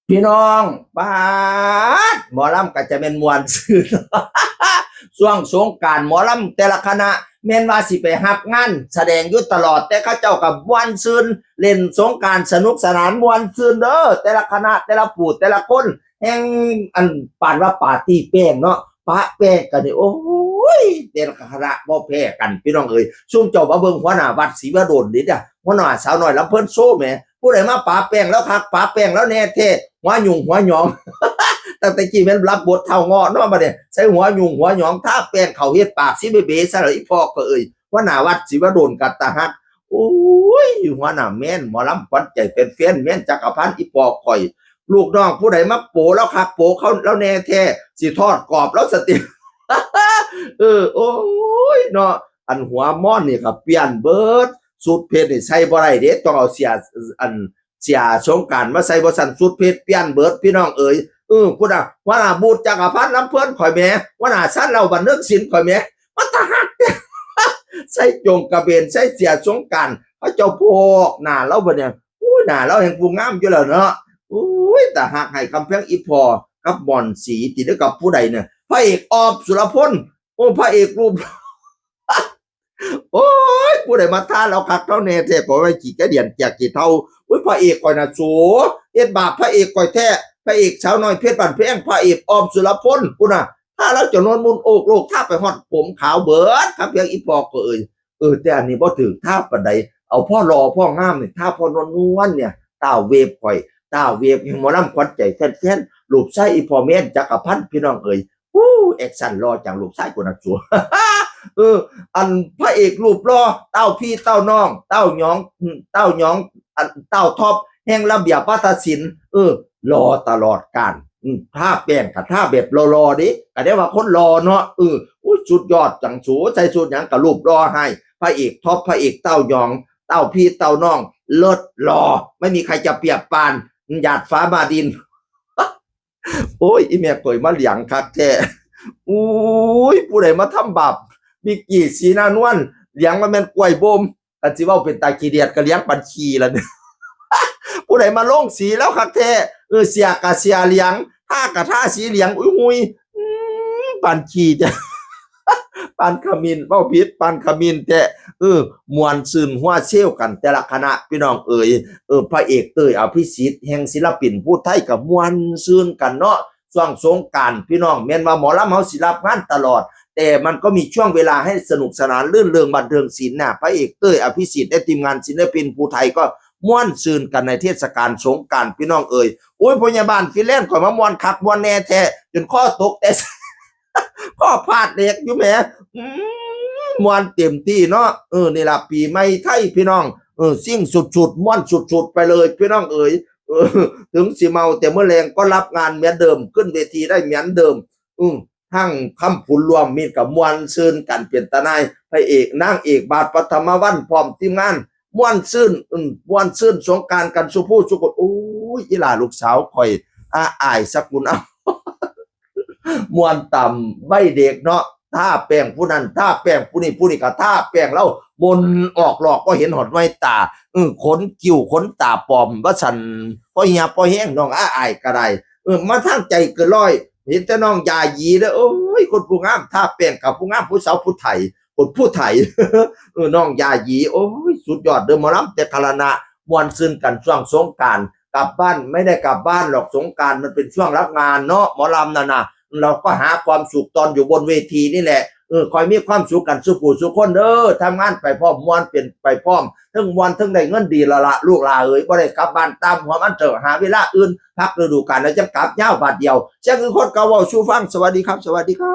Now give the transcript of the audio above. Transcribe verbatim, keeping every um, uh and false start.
พี่น้อง บาดหมอลำก็จะแม่นม่วนซื่น ช่วงสงกรานต์หมอลำแต่ละคณะ แม่นว่าสิไปรับงานแสดงอยู่ตลอด แต่เขาเจ้าก็ม่วนซื่น เล่นสงกรานต์สนุกสนานม่วนซื่นเด้อ แต่ละคณะ แต่ละผู้แต่ละคน แฮ่งอันปานว่าปาร์ตี้แป้งเนาะ ปะแป้งกันนี่ โอ้ย แต่ละคณะบ่แพ้กัน พี่น้องเอ้ย ซุมเจ้ามาเบิ่งหัวหน้าวัดศรีวดลนี่จ้ะ หัวหน้าสาวน้อยลำเพลินโชว์แหม ผู้ใดมาปะแป้งแล้วคัก ปะแป้งแล้วแน่แท้ หัวหยุ่งหัวหยอง ตั้งแต่กี้แม่นรับบทเฒ่าเงาะเนาะ บัดนี้ใส่หัวหยุ่งหัวหยอง ทาแป้งเข้าเฮ็ดปากสิเบเบซะแล้ว อีพ่อก็เอ้ย หัวหน้าวัดศรีวดลกัตตาฮัก โอ้ย หัวหน้าแม่น หมอลำขวัญใจแฟนๆ แม่นจักรพันธ์ อีพ่อข่อย ลูกน้องผู้ใดมาโปะแล้วคัก โปะเขาแล้วแน่แท้ สิทอดกรอบแล้วสติ เออ โอ้ยเนาะ อันหัวม่อนนี่ก็เปลี่ยนเบิด สุดเพชรนี่ใส่บ่ได้เด้ ต้องเอาเสื้อ อันเสื้อสงกรานต์มาใส่ บ่ซั้นสุดเพชรเปลี่ยนเบิด พี่น้องเอ๋ย เออ พุ้นน่ะ หัวหน้าบูธจักรพันธ์ลำเพลินข่อยแหม หัวหน้าชั้นเหล่าบันเทิงศิลป์ข่อยแหม มาตาฮัก ใส่จงกระเบน ใส่เสื้อสงกรานต์ เขาเจ้าโพกหน้าเราบัดเนี่ย อู้ หน้าเราแฮ่งผู้งามอยู่แล้วเนาะ อู้ย ตาฮัก ให้กำแพงอีพ่อกับม่อนศรี ติดกับผู้ใดเนี่ย พระเอกออฟสุรพล โอ้ พระเอกรูป โอ้ย ผู้ใดมาทาเราคักเท่าแน่แท้ ขอไว้ขี้กระเดียนแจกขี้เท่า อุ้ย พระเอกข่อยน่ะสู เฮ็ดบาปพระเอกข่อยแท้ พระเอกสาวน้อยเพชรบ้านแพง พระเอกออฟสุรพล พุ้นน่ะ ทาแล้วจนนวลมุนโอกโลก ทาไปฮอดผมขาวเบิด กำแพงอีพ่อก็เอ่ย เออ แต่อันนี้บ่ถือทาปานใด เอาพ่อหล่อพ่องามนี่ ทาพ่อนวลนวลเนี่ย ตาเวฟข่อย ตาเวฟแห่งหมอลำขวัญใจแฟนๆ ลูกชายอีพ่อแม่นจักรพันธ์ พี่น้องเอ๋ย อู้ แอคชั่นหล่อจังลูกชายคนนั้นสัว เออ อันพระเอกรูปหล่อ เต้าพี่เต้าน้อง เต้าหยอง อืม เต้าหยอง อันเต้าท็อป แห่งระเบียบวาทศิลป์ เออ หล่อตลอดกาล อืม ทาแป้งก็ทาแบบหล่อๆ เด้ ก็ได้ว่าคนหล่อเนาะ เออ อุ้ย สุดยอดจังสู ใส่สูทหยังก็รูปหล่อให้ พระเอกท็อป พระเอกเต้าหยอง เต้าพี่เต้าน้อง เลิศหล่อ ไม่มีใครจะเปรียบปาน หยาดฟ้ามาดิน โอ้ย อีแม่ข่อยมาเหลียงคักแท้ อุ้ย ผู้ใดมาทำบาป มิกกี้ ศรีนานวล เหลียงมาแม่นกล้วยบ่ม คันสิเว้าเป็นตาขี้เดียดก็เหลียงปานขี้ล่ะเนี่ย ผู้ใดมาลงสีแล้วคักแท้ เออ เสียกะเสียเหลียง ทากะทาสีเหลียง อุ้ยหุย อืม ปานขี้แท้ ปานขมิ้น เว้าผิด ปานขมิ้นแท้ เออ ม่วนซื่นหัวเซลกันแต่ละคณะ พี่น้องเอ๋ย เออ พระเอกเต้ยอภิสิทธิ์ แห่งศิลปินผู้ไทยก็ม่วนซื่นกันเนาะ ช่วงสงกรานต์ พี่น้อง แม่นว่าหมอลำเฮาสิรับงานตลอด แต่มันก็มีช่วงเวลาให้สนุกสนานรื่นเริงบันเทิงศิลป์น่ะ พระเอกเต้ยอภิสิทธิ์และทีมงานศิลปินผู้ไทยก็ม่วนซื่นกันในเทศกาลสงกรานต์ พี่น้องเอ๋ย โอ้ย พยาบาลฟินแลนด์ข่อยมาม่วนคักม่วนแน่แท้ จนคอตกแต่ คอพาดเหล็กอยู่แหม อืม ม่วนเต็มที่เนาะ เออ นี่ล่ะปีใหม่ไทยพี่น้อง เออ ซิ่งสุดๆ ม่วนสุดๆ ไปเลยพี่น้องเอ๋ย เออ ถึงสิเมาแต่มื้อแลงก็รับงานเหมือนเดิม ขึ้นเวทีได้เหมือนเดิม อืม ทั้งคำผุนรวมมิตรกับม่วนซื่นกันเป็นตาหน่าย พระเอกนางเอกบาทปฐมวัลย์พร้อมทีมงาน ม่วนซื่น อืม ม่วนซื่นสงกรานต์กันสู่ผู้สู่คน โอ้ย อีหล่าลูกสาวข่อย อาอายสกุล เอา ม่วนตามวัยเด็กเนาะ ทาแป้งผู้นั้น ทาแป้งผู้นี้ ผู้นี้ก็ทาแป้งแล้ว มนออกหลอกก็เห็นหอดไว้ตา เออ ขนคิ้วขนตาปลอม ว่าซั่น พอเหียพอแห้งน้องอาอายก็ได้ เออ มาทางใจเกินร้อย เห็นแต่น้องยาหยีเด้อ โอ้ย คนผู้งาม ทาแป้งกับผู้งาม ผู้สาวผู้ไทย คนผู้ไทย เออ น้องยาหยี โอ้ย สุดยอดเด้อ หมอลำแต่คณะ ม่วนซื่นกันช่วงสงกรานต์ กลับบ้านไม่ได้กลับบ้านหรอก สงกรานต์มันเป็นช่วงรับงานเนาะ หมอลำนั่นน่ะ เราก็หาความสุขตอนอยู่บนเวทีนี่แหละ เออ คอยมีความสุขกันสู่ผู้สู่คนเด้อ ทำงานไปพร้อม ม่วนเป็นไปพร้อม ทั้งม่วนทั้งได้เงินดีละละ ลูกหลานเอ๋ย บ่ได้กลับบ้านตามหัวมันเถอะ หาเวลาอื่น พักฤดูกาลแล้วจะกลับยาวบาดเดียว เสียงคือคนเก่าเว้าสู่ฟัง สวัสดีครับ สวัสดีครับ